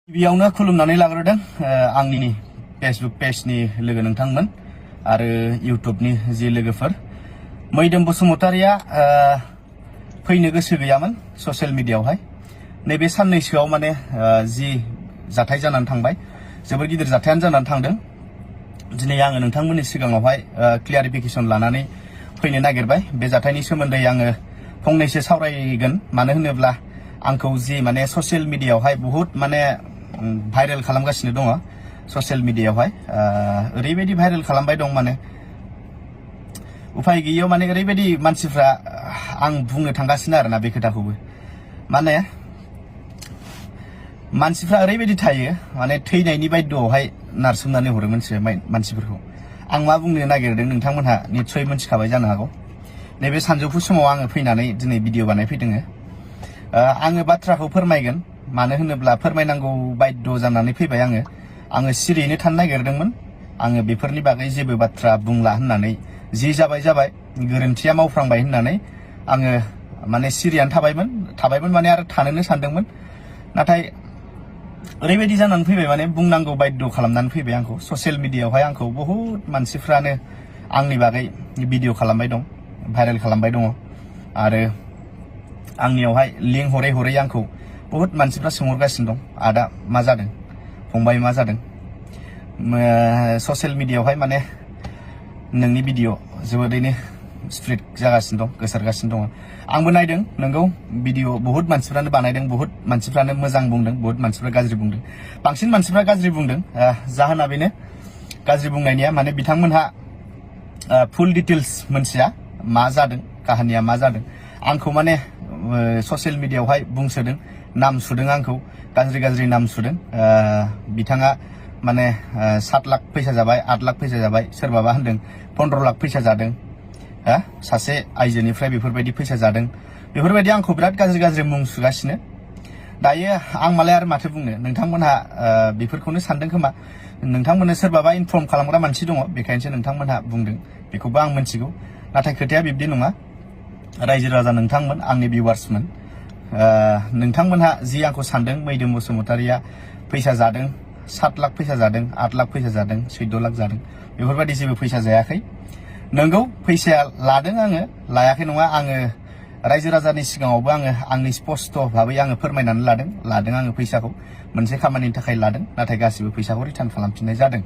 गिबियावनो खुलुमनानै लाग्रोदों आंनि फेसबुक पेजनि लोगो नोंथांमोन आरो इउट्युबनि जि लोगोफोर मैदोम बसुमतारिया फैनो गोसो गैयामोन ससियेल मिडियायावहाय नैबे साननैसोआव माने जि जाथाय जानानै थांबाय जोबोर गिदिर जाथायानो जानानै थांदों दिनै आङो नोंथांमोननि सिगाङावहाय क्लियारिफिकेसन लानानै फैनो नागिरबाय बे जाथायनि सोमोन्दै आङो फंनैसो सावरायगोन मानो होनोब्ला आंखौ जि माने ससियेल मिडियायावहाय बहुत माने भाइरेल खालामगासिनो दङ ससियेल मिडियायावहाय ओरैबायदि भाइरेल खालामबाय दं माने उफाय गैयैयाव माने ओरैबायदि मानसिफ्रा आं बुंनो थांगासिनो आरोना बे खोथाखौबो माने मानसिफ्रा ओरैबायदि थायो माने थैनायनि बायद'आवहाय नारसोमनानै हरो मानसिफोरखौ आं मा बुंनो नागिरदों नोंथांमोनहा निस्सय मोनथिखाबाय जानो हागौ नैबे सानजौफु समाव आङो फैनानै दिनै भिडिअ बानायफैदों आङो बाथ्राखौ फोरमायगोन मानो होनोब्ला फोरमायनांगौ बायद' जानानै फैबाय आङो सिरियैनो थानो नागिरदोंमोन आङो बेफोरनि बागै जेबो बाथ्रा बुंला होननानै जि जाबाय गोरोन्थिया मावफ्रांबाय होननानै आङो माने सिरियानो थाबायमोन माने आरो थानोनो सानदोंमोन नाथाय ओरैबायदि जानानै फैबाय माने बुंनांगौ बायद' खालामनानै फैबाय आंखौ ससियेल मिडियायावहाय आंखौ बहुत मानसिफ्रानो आंनि बागै भिडिअ खालामबाय दं भाइरेल खालामबाय दङ आरो आंनियावहाय लिंक हरै आंखौ बहुत मानसिफ्रा सोंहरगासिनो दं आदा मा जादों फंबाय मा जादों ससियेल मिडियायावहाय माने नोंनि भिडिअ जोबोरैनो स्प्रेड जागासिनो दं गोसारगासिनो दङ आंबो नायदों नोंगौ भिडिअ बहुत मानसिफ्रानो बानायदों बहुत मानसिफ्रानो मोजां बुंदों बहुत मानसिफ्रा गाज्रि बुंदों बांसिन मानसिफ्रा गाज्रि बुंदों जाहोना बेनो गाज्रि बुंनायनिया माने बिथांमोनहा फुल डिटेल्स मोनथिया मा जादों काहानिया मा जादों आंखौ माने ससियेल मिडियायावहाय बुंसोदों नाम सुदों आंखौ गाज्रि नाम सुदों बिथाङा माने 7 लाख फैसा जाबाय 8 लाख फैसा जाबाय सोरबाबा होनदों 15 लाख फैसा जादों सासे आइजोनिफ्राय बेफोरबायदि फैसा जादों बेफोरबायदि आंखौ बिराद गाज्रि मुं सुगासिनो दायो आं मालाय आरो माथो बुंनो नोंथांमोनहा बेफोरखौनो सानदों खोमा नोंथांमोननो सोरबाबा इनफर्म खालामग्रा मानसि दङ बेखायनोसो नोंथांमोनहा बुंदों बेखौबो आं मिथिगौ नाथाय खोथाया बिब्दि नङा रायजो राजा नोंथांमोन आंनि भिउवार्समोन नोंथांमोनहा जि आंखौ सानदों मैदोम बसुमतारिया फैसा जादों 7 लाख फैसा जादों 8 लाख फैसा जादों 14 लाख जादों बेफोरबायदि जेबो फैसा जायाखै नोंगौ फैसाया लादों आङो लायाखै नङा आङो रायजो राजानि सिगाङावबो आंनि स्पष्ट भाबै आङो फोरमायनानै लादों आङो फैसाखौ मोनसे खामानिनि थाखाय लादों नाथाय गासिबो फैसाखौ रिटार्न खालामफिननाय जादों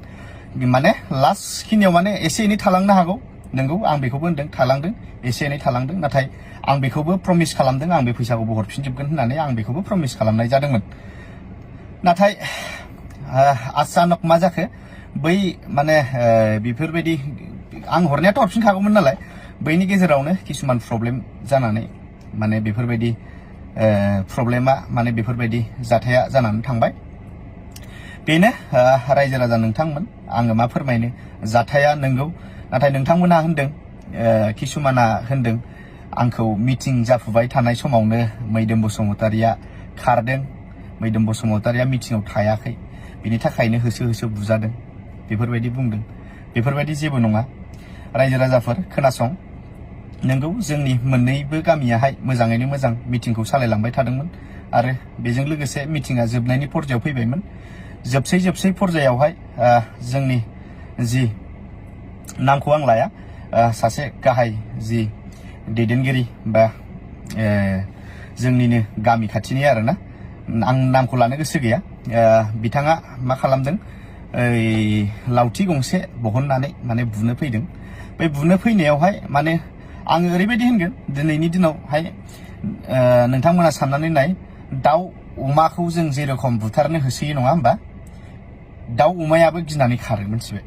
माने लास्ट खिनियाव माने एसे एनै थालांनो हागौ नोंगौ आं बेखौबो होनदों थालांदों एसे एनै थालांदों नाथाय आं बेखौबो प्रमिस खालामदों आं बे फैसाखौबो हरफिनजोबगोन होननानै आं बेखौबो प्रमिस खालामनाय जादोंमोन नाथाय अचानक मा जाखो बै माने बेफोरबायदि आं हरनायाथ' हरफिनखागौमोन नालाय बैनि गेजेरावनो किसुमान प्रब्लेम जानानै माने बेफोरबायदि प्रब्लेमा माने बेफोरबायदि जाथाया जानानै थांबाय बेनो रायजो राजा नोंथांमोन आङो मा फोरमायनो जाथाया नंगौ नाथाय नोंथांमोनहा होनदों किसुमाना होनदों आंखौ मिटिं जाफुबाय थानाय समावनो मैदोम बसुमतारिया खारदों मैदोम बसुमतारिया मिटिङाव थायाखै बिनि थाखायनो होसो बुजादों बेफोरबायदि बुंदों बेफोरबायदि जेबो नङा रायजो राजाफोर खोनासं नोंगौ जोंनि मोननैबो गामियाहाय मोजाङैनो मोजां मिटिंखौ सालायलांबाय थादोंमोन आरो बेजों लोगोसे मिटिङा जोबनायनि पर्यायाव फैबायमोन जोबसै पर्यायावहाय जोंनि जि नामखौ आं लाया सासे गाहाय जि दैदेनगिरि बा जोंनिनो गामि खाथिनि आरोना आं नामखौ लानो गोसो गैया बिथाङा मा खालामदों लावथि गंसे बहननानै माने बुनो फैदों बे बुनो फैनायावहाय माने आङो ओरैबायदि होनगोन दिनैनि दिनावहाय नोंथांमोना साननानै नाय दाउ अमाखौ जों जेरखम बुथारनो होसोयो नङा होमबा दाउ अमायाबो गिनानै खारो मिथिबाय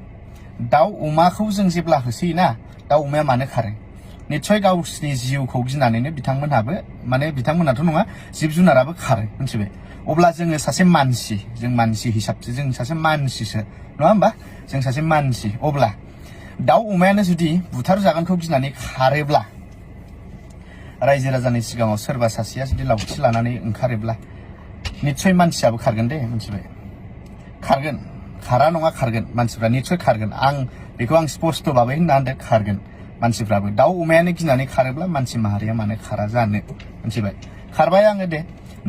दाउ अमाखौ जों जेब्ला होसोयोना दाउ अमाया मानो खारो निस्सय गावसिनि जिउखौ गिनानैनो बिथांमोनहाबो माने बिथांमोनाथ' नङा जिब जुनाराबो खारो मिथिबाय अब्ला जोङो सासे मानसि जों मानसि हिसाबसो जों सासे मानसिसो नङा होमबा जों सासे मानसि अब्ला दाउ अमायानो जुदि बुथार जागोनखौ गिनानै खारोब्ला रायजो राजानि सिगाङाव सोरबा सासेया जुदि लावथि लानानै ओंखारोब्ला निस्सय मानसियाबो खारगोन दे मिथिबाय खारगोन खारा नङा खारगोन मानसिफ्रा निस्सय खारगोन आं बेखौ स्पष्ट भाबै होनना होनदों खारगोन मानसिफ्राबो दाउ अमायानो गिनानै खारोब्ला मानसि माहारिया मानो खारा जानो मिथिबाय खारबाय आङो दे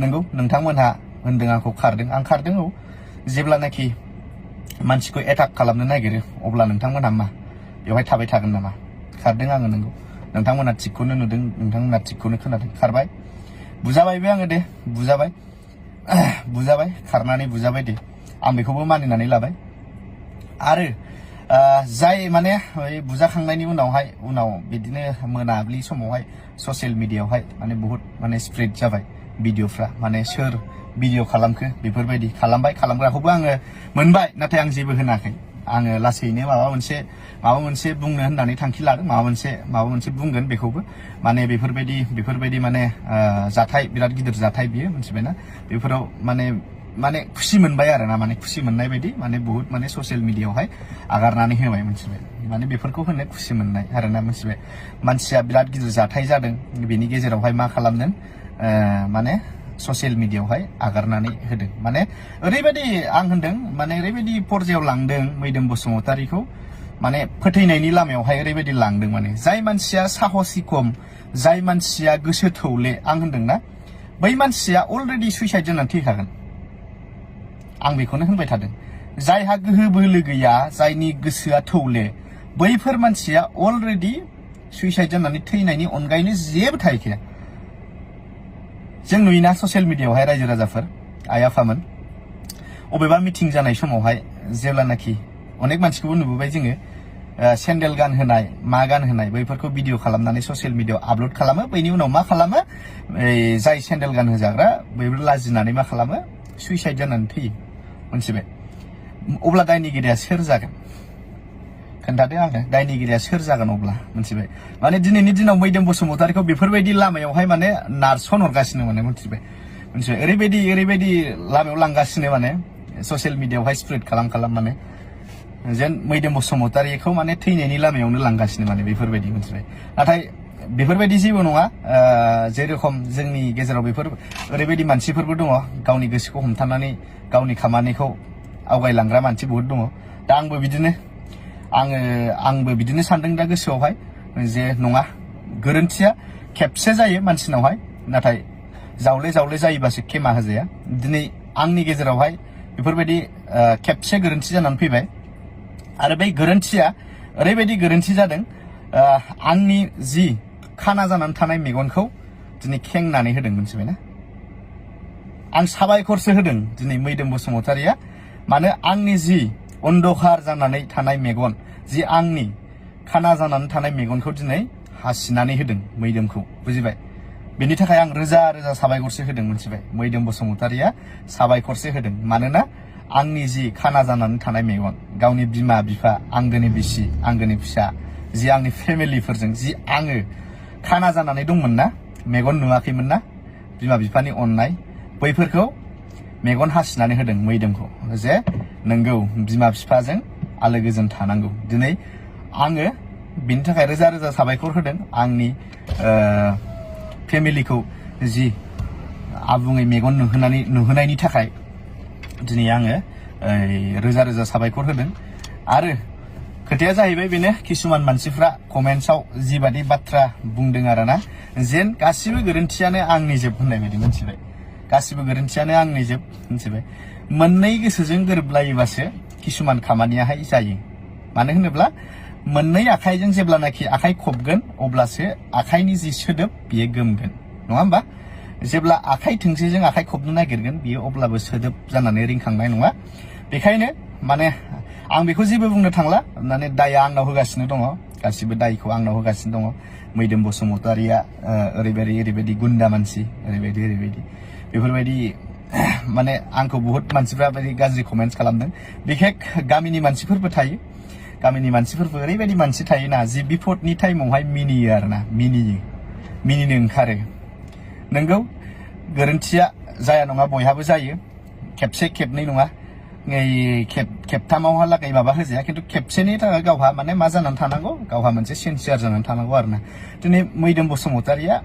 नंगौ नोंथांमोनहा होनदों आंखौ खारदों आं खारदों औ जेब्लानाखि मानसिखौ एटाक खालामनो नागिरो अब्ला नोंथांमोनहा मा बेवहाय थाबाय थागोन नामा खारदों आङो नंगौ नोंथांमोना थिगखौनो नुदों नोंथांमोना थिगखौनो खोनादों खारबाय बुजाबायबो आङो दे बुजाबाय खारनानै बुजाबाय दे आं बेखौबो मानिनानै लाबाय आरो जाय माने बुजाखांनायनि उनाव बिदिनो मोनाबिलि समावहाय ससियेल मिडियायावहाय माने बहुत माने स्प्रेड जाबाय भिडिअफ्रा माने सोर भिडिअ खालामखो बेफोरबायदि खालामग्राखौबो आङो मोनबाय नाथाय आं जेबो होनाखै आङो लासैनो माबा मोनसे बुंनो होननानै थांखि लादों माबा मोनसे बुंगोन बेखौबो माने बेफोरबायदि माने जाथाय बिराद गिदिर जाथाय बियो मिथिबायना बेफोराव माने खुसि मोनबाय आरो ना माने खुसि मोननाय बायदि माने बहुत माने ससियेल मिडियायावहाय आगारनानै होबाय मिथिबाय माने बेफोरखौ होनो खुसि मोननाय आरो ना मिथिबाय मानसिया बिराद गिदिर जाथाय जादों बेनि गेजेरावहाय मा खालामदों माने ससियेल मिडियायावहाय आगारनानै होदों माने ओरैबायदि आं होनदों माने ओरैबायदि पर्यायाव लांदों मैदोम बसुमतारीखौ माने फोथैनायनि लामायावहाय ओरैबायदि लांदों माने जाय मानसिया साहसि खम जाय मानसिया गोसो थौले आं होनदोंना बै मानसिया अलरेडि सुइसाइड जानानै थैखागोन आं बेखौनो होनबाय थादों जायहा गोहो बोलो गैया जायनि गोसोआ थौले बैफोर मानसिया अलरेडि सुइसाइड जानानै थैनायनि अनगायैनो जेबो थाहैखाया जों नुयोना ससियेल मिडियायावहाय रायजो राजाफोर आइ आफामोन अबेबा मिटिं जानाय समावहाय जेब्लानाखि अनेक मानसिखौबो नुबोबाय जोङो सेन्देल गानहोनाय मा गानहोनाय बैफोरखौ भिडिअ खालामनानै ससियेल मिडियायाव आपलड खालामो बैनि उनाव मा खालामो जाय सेन्देल गानहोजाग्रा बैबो लाजिनानै मा खालामो सुइसाइड जानानै थैयो मोनथिबाय अब्ला दायनिगिरिया सोर जागोन खोन्थादो आंनो दायनिगिरिया सोर जागोन अब्ला मोनथिबाय माने दिनैनि दिनाव मैदोम बसुमतारीखौ बेफोरबायदि लामायावहाय माने नारसन हरगासिनो माने मोनथिबाय ओरैबायदि लामायाव लांगासिनो माने ससियेल मिडियायावहाय स्प्रेड खालाम माने जेन मैदोम बसुमतारीखौ माने थैनायनि लामायावनो लांगासिनो माने बेफोरबायदि मोनथिबाय नाथाय बेफोरबायदि जेबो नङा जेरखम जोंनि गेजेराव बेफोर ओरैबायदि मानसिफोरबो दङ गावनि गोसोखौ हमथानानै गावनि खामानिखौ आवगायलांग्रा मानसि बहुत दङ दा आंबो बिदिनो सानदों दा गोसोआवहाय जे नङा गोरोन्थिया खेबसे जायो मानसिनावहाय नाथाय जावले जायोबासो खेमा होजाया दिनै आंनि गेजेरावहाय बेफोरबायदि खेबसे गोरोन्थि जानानै फैबाय आरो बै गोरोन्थिया ओरैबायदि गोरोन्थि जादों आंनि जि खाना जानानै थानाय मेगनखौ दिनै खेंनानै होदों मोनथिबायना आं साबायखरसो होदों दिनै मैदोम बसुमतारीया मानो आंनि जि अन्धकार जानानै थानाय मेगन जि आंनि खाना जानानै थानाय मेगनखौ दिनै हासिनानै होदों मैदोमखौ बुजिबाय बेनि थाखाय आं रोजा साबायखरसो होदों मोनथिबाय मैदोम बसुमतारीया साबायखरसो होदों मानोना आंनि जि खाना जानानै थानाय मेगन गावनि बिमा बिफा आंगोनि बिसि आंगोनि फिसा जि आंनि फेमिलिफोरजों जि आङो खाना जानानै दंमोन ना मेगन नुवाखैमोन ना बिमा बिफानि अननाय बैफोरखौ मेगन हासिनानै होदों मैदोमखौ जे नोंगौ बिमा बिफाजों आलो गोजोन थानांगौ दिनै आङो बिनि थाखाय रोजा साबायखर होदों आंनि फेमिलिखौ जि आबुङै मेगन नुहोनायनि थाखाय दिनै आङो रोजा साबायखर होदों आरो खोथाया जाहैबाय बेनो किसुमान मानसिफ्रा कमेन्ट्सआव जिबादि बाथ्रा बुंदों आरोना जेन गासिबो गोरोन्थियानो आंनि जोब होननाय बायदि मोनथिबाय गासिबो गोरोन्थियानो आंनि जोब मोनथिबाय मोननै गोसोजों गोरोबलायोबासो किसुमान खामानियाहाय जायो मानो होनोब्ला मोननै आखाइजों जेब्लानाखि आखाइ खबगोन अब्लासो आखाइनि जि सोदोब बियो गोमगोन नङा होमबा जेब्ला आखाइ थोंसेजों आखाइ खबनो नागिरगोन बियो अब्लाबो सोदोब जानानै रिंखांनाय नङा बेखायनो माने आं बेखौ जेबो बुंनो थांला माने दाया आंनाव होगासिनो दङ गासिबो दायखौ आंनाव होगासिनो दङ मैदोम बसुमतारीया ओरैबायदि गुन्दा मानसि ओरैबायदि बेफोरबायदि माने आंखौ बहुत मानसिफ्रा गाज्रि कमेन्ट्स खालामदों बिखेक गामिनि मानसिफोरबो थायो गामिनि मानसिफोरबो ओरैबायदि मानसि थायोना जि बिपदनि टाइमावहाय मिनियो आरोना मिनिनो ओंखारो नोंगौ गोरोन्थिया जाया नङा बयहाबो जायो खेबसे खेबनै नङा खेबथामावहालागै माबा होजाया खिन्थु खेबसेनि थाखाय गावहा माने मा जानानै थानांगौ गावहा मोनसे सिनसियार जानानै थानांगौ आरोना दिनै मैदोम बसुमतारीया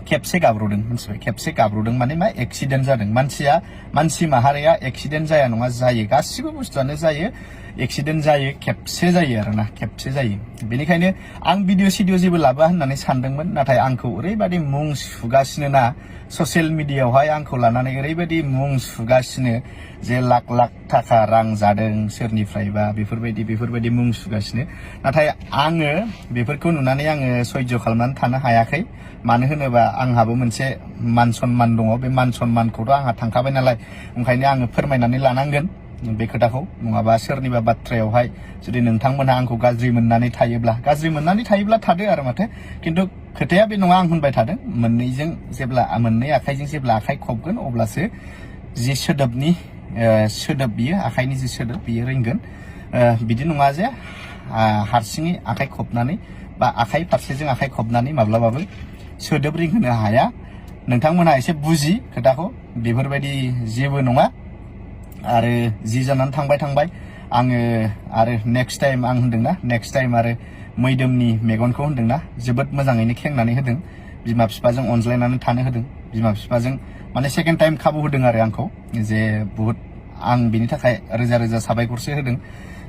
खेबसे गाब्र'दों मोनथिबाय खेबसे गाब्र'दों माने मा एक्सिडेन्ट जादों मानसि माहारिया एक्सिडेन्ट जाया नङा जायो गासिबो बुस्थुआनो जायो एक्सिडेन्ट जायो खेबसे जायो आरोना खेबसे जायो बेनिखायनो आं भिडिअ जेबो लाबोआ होननानै सानदोंमोन नाथाय आंखौ ओरैबायदि मुं सुगासिनो ना ससियेल मिडियायावहाय आंखौ लानानै ओरैबायदि मुं सुगासिनो जे लाख थाखा रां जादों सोरनिफ्रायबा बेफोरबायदि मुं सुगासिनो नाथाय आङो बेफोरखौ नुनानै आङो सह्य खालामनानै थानो हायाखै मानो होनोबा आंहाबो मोनसे मान सन्मान दङ बे मान सन्मानखौथ' आंहा थांखाबाय नालाय ओंखायनो आङो फोरमायनानै लानांगोन बे खोथाखौ नङाबा सोरनिबा बाथ्रायावहाय जुदि नोंथांमोनहा आंखौ गाज्रि मोननानै थायोब्ला थादो आरो माथो खिन्थु खोथाया बे नङा आं होनबाय थादों मोननै आखाइजों जेब्ला आखाइ खबगोन अब्लासो जि सोदोब बियो आखाइनि जि सोदोब बियो रिंगोन बिदि नङा जे हारसिङै आखाइ खबनानै बा आखाइ फारसेजों आखाइ खबनानै माब्लाबाबो सोदोब रिंहोनो हाया नोंथांमोनहा एसे बुजि खोथाखौ बेफोरबायदि जेबो नङा आरो जि जानानै थांबाय आङो आरो नेक्स्ट टाइम आं होनदोंना नेक्स्ट टाइम आरो मैदोमनि मेगनखौ होनदोंना जोबोद मोजाङैनो खेंनानै होदों बिमा बिफाजों अनज्लायनानै थानो होदों बिमा बिफाजों माने सेकेन्ड टाइम खाबु होदों आरो आंखौ जे बहुत आं बिनि थाखाय रोजा साबायखरसो होदों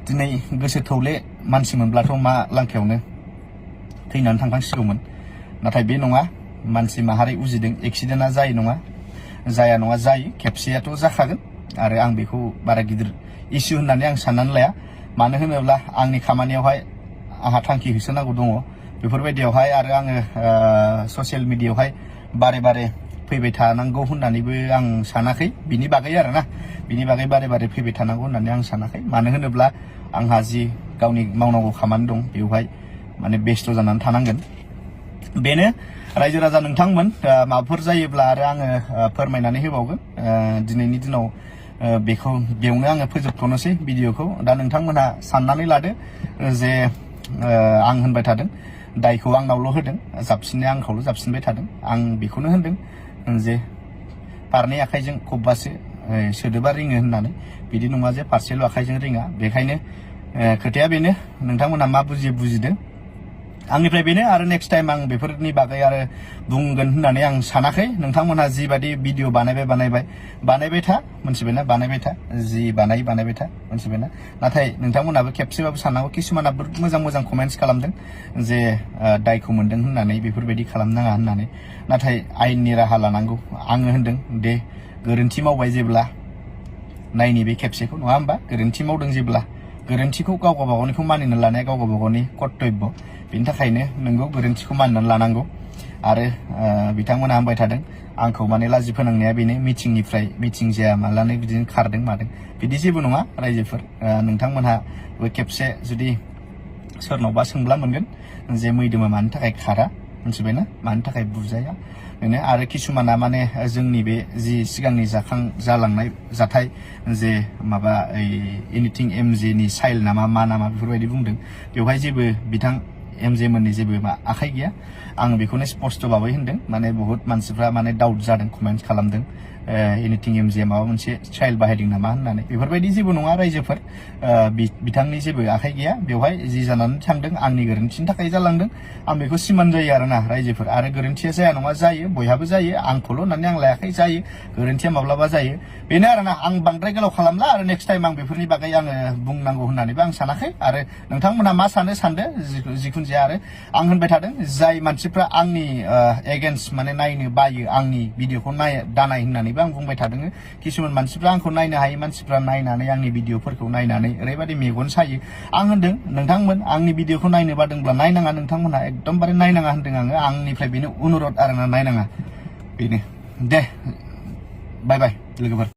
दिनै गोसो थौले मानसि मोनब्लाथ' मा लांखायावनो थैनानै थांखांसिगौमोन नाथाय बे नङा मानसि माहारि उजिदों एक्सिडेन्टआ जाया नङा जायो खेबसेयाथ' जाखागोन आरो आं बेखौ बारा गिदिर इस्यु होननानै आं साननानै लाया मानो होनोब्ला आंनि खामानियावहाय आंहा थांखि होसोनांगौ दङ बेफोरबायदियावहाय आरो आङो ससियेल मिडियायावहाय बारे फैबाय थानांगौ होननानैबो आं सानाखै बिनि बागै आरोना बिनि बागै बारे फैबाय थानांगौ होननानै आं सानाखै मानो होनोब्ला आंहा जि गावनि मावनांगौ खामानि दं बेवहाय माने बेस्थ' जानानै थानांगोन बेनो रायजो राजा नोंथांमोन माबाफोर जायोब्ला आरो आङो फोरमायनानै होबावगोन दिनैनि दिनाव बेयावनो आङो फोजोबथ'नोसै भिडिअखौ दा नोंथांमोनहा साननानै लादो जे आं होनबाय थादों दायखौ आंनावल' होदों जाबसिननाया आंखौल' जाबसिनबाय थादों आं बेखौनो होनदों जे फारनै आखाइजों खबबासो सोदोबा रिङो होननानै बिदि नङा जे फारसेल' आखाइजों रिङा बेखायनो खोथाया बेनो नोंथांमोनहा मा बुजिदों आंनिफ्राय बेनो आरो नेक्स्ट टाइम आं बेफोरनि बागै आरो बुंगोन होननानै आं सानाखै नोंथांमोनहा जिबादि भिडिअ बानायबाय था मोनथिबायना बानायबाय था जि बानायबाय था मोनथिबायना नाथाय नोंथांमोनहाबो खेबसेबाबो साननांगौ किसुमाना मोजां कमेन्ट्स खालामदों जे दायखौ मोनदों होननानै बेफोरबायदि खालामनाङा होननानै नाथाय आयेननि राहा लानांगौ आङो होनदों दे गोरोन्थि मावबाय जेब्ला नायनि बे खेबसेखौ नङा होमबा गोरोन्थि मावदों जेब्ला गोरोन्थिखौ गाव गावबागावनिखौ मानिनानै लानाया गाव गावबागावनि कर्तब्य बेनि थाखायनो नोंगौ गोरोन्थिखौ मानिनानै लानांगौ आरो बिथांमोना होनबाय थादों आंखौ माने लाजि फोनांनाया बेनो मिटिं जाया मालानो बिदिनो खारदों मादों बिदि जेबो नङा रायजोफोर नोंथांमोनहाबो खेबसे जुदि सोरनावबा सोंब्ला मोनगोन जे मैदोमा मानि थाखाय खारा मोनथिबायना मानि थाखाय बुजाया बेनो आरो किसुमाना माने जोंनि बे जि सिगांनि जालांनाय जाथाय जे माबा एनिथिं एमजे नि साइल नामा मा नामा बेफोरबायदि बुंदों बेवहाय जेबो बिथां एमजे मोननि जेबो आखाइ गैया आं बेखौनो स्पष्ट भाबै होनदों माने बहुत मानसिफ्रा माने डाउट जादों कमेन्ट्स खालामदों एनिथिं एमजे माबा मोनसे साइल बाहायदों नामा होननानै बेफोरबायदि जेबो नङा रायजोफोर बिथांनि जेबो आखाइ गैया बेवहाय जि जानानै थांदों आंनि गोरोन्थिनि थाखाय जालांदों आं बेखौ सिमान जायो आरोना रायजोफोर आरो गोरोन्थिया जाया नङा जायो बयहाबो जायो आंखौल' होननानै आं लायाखै जायो गोरोन्थिया माब्लाबा जायो बेनो आरोना आं बांद्राय गोलाव खालामला आरो नेक्स्ट टाइम आं बेफोरनि बागै आङो बुंनांगौ होननानैबो आं सानाखै आरो नोंथांमोनहा मा सानदो जिखुनु जाया आरो आं होनबाय थादों जाय मानसिफ्रा आंनि एगेन्स्ट माने नायनो बायो आंनि भिडिअखौ दानाय होननानैबो आं बुंबाय थादों किसुमान मानसिफ्रा आंखौ नायनो हायै मानसिफ्रा नायनानै आंनि भिडिअफोरखौ नायनानै ओरैबायदि मेगन सायो आं होनदों नोंथांमोन आंनि भिडिअखौ नायनो बादोंब्ला नायनाङा नोंथांमोनहा एकदमबारे नायनाङा होनदों आङो आंनिफ्राय बेनो अनुरद आरोना नायनाङा बेनो दे बाय लोगोफोर